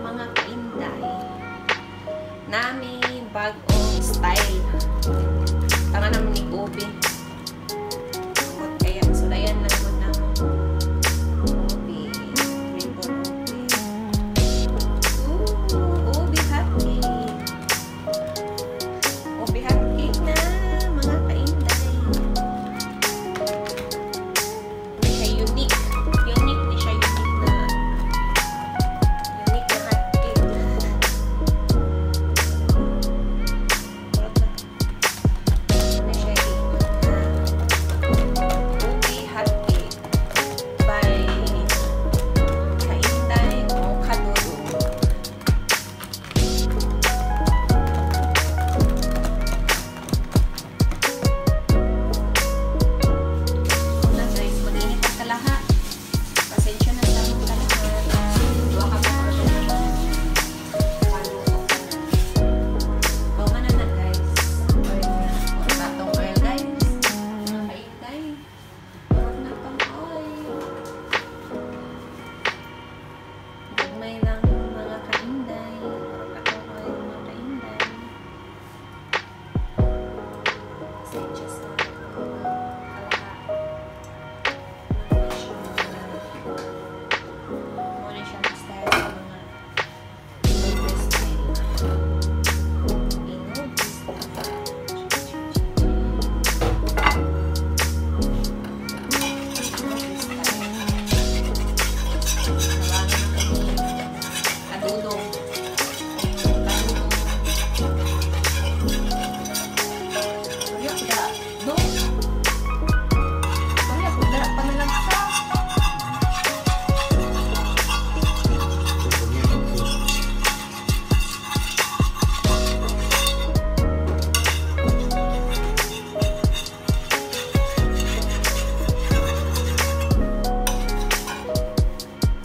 mga kainday. Nami bag-ong style. Tanga naman ni Kobe. Ambot kaya sulayan lang mo na ube. Ribbon ube. Ooh, ube hot cake. Ube hot cake na mga kainday. Hindi siya unique. Unique, hindi siya unique na hot cake. Ano siya na ube hot cake by Kainday o Kadudo. Una guys, mag-init ang kalaha. Pasensya na sa among kalaha. Duha ka pa paluto ka na. Bawa na na guys. Oil na. Puro na tong oil guys. Mga kainday. Puro na tong oil. Gagmay lang mga kainday. Puro na tong oil mga kainday. Pasensya sa mga kalaha. Muna siya style sa mga Inubi style. Inubi style. Inubi style. Tawagan na kami. Kadulong. Kadulong. Sorry ako da. No? Sorry ako da. Panalagsa.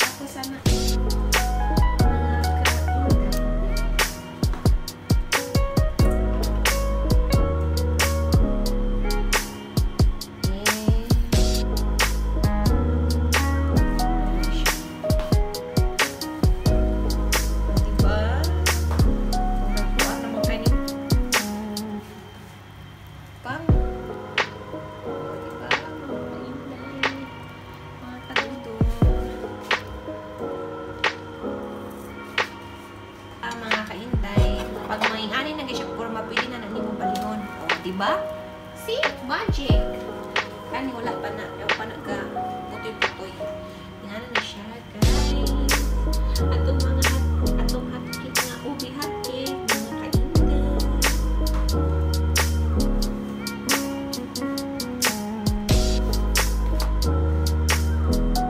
Ako sana mga kainday. Diba? Nagkuha naman kayo ni Pang. Diba? Mga kainday. Mga kadudo. Ah, mga kainday. Pag mga ingani na siya porma, pwede na nimo balingon. O, diba? See? Magic! Kani wala pa na. Ewan pa na ga. Putoy-putoy. Ingana na siya, guys. Atong mga atong hot cake nga ube hot cake, mga kainday.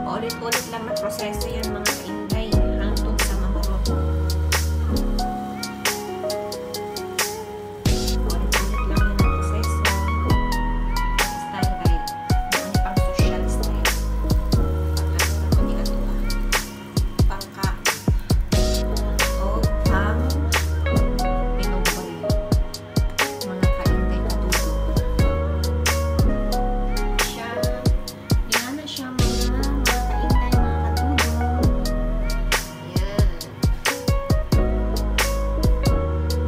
Paulit-ulit lang na proseso yan mga kainday hangtod sa mahurot. Paulit-ulit lang yan ang proseso. Style kay ano pang social style. Pang ano na to ni ato ah. Pangka o pang pinuboy. Mga kainday kadudo. Siya, yan na siya mga kainday, mga kadudo. Yan.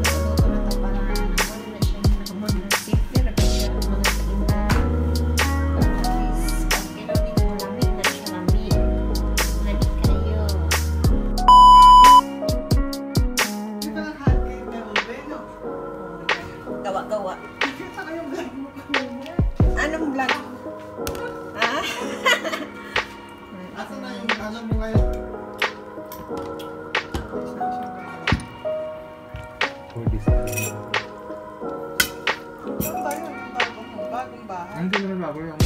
Naluto na ito para wala na siya mga simple ra ba siya mga kainday. Pero at least, pag kailangan mo lamig na siya lamig. Lamig kayo. Ito ang hot cake na ube, no? Gawa-gawa. Saka yung vlog mo kanina. Anong vlog? Ha? Asa na yung ano mo ngayon? For this. Saan ba yun? Yung bagong bahay? Hindi naman bago yung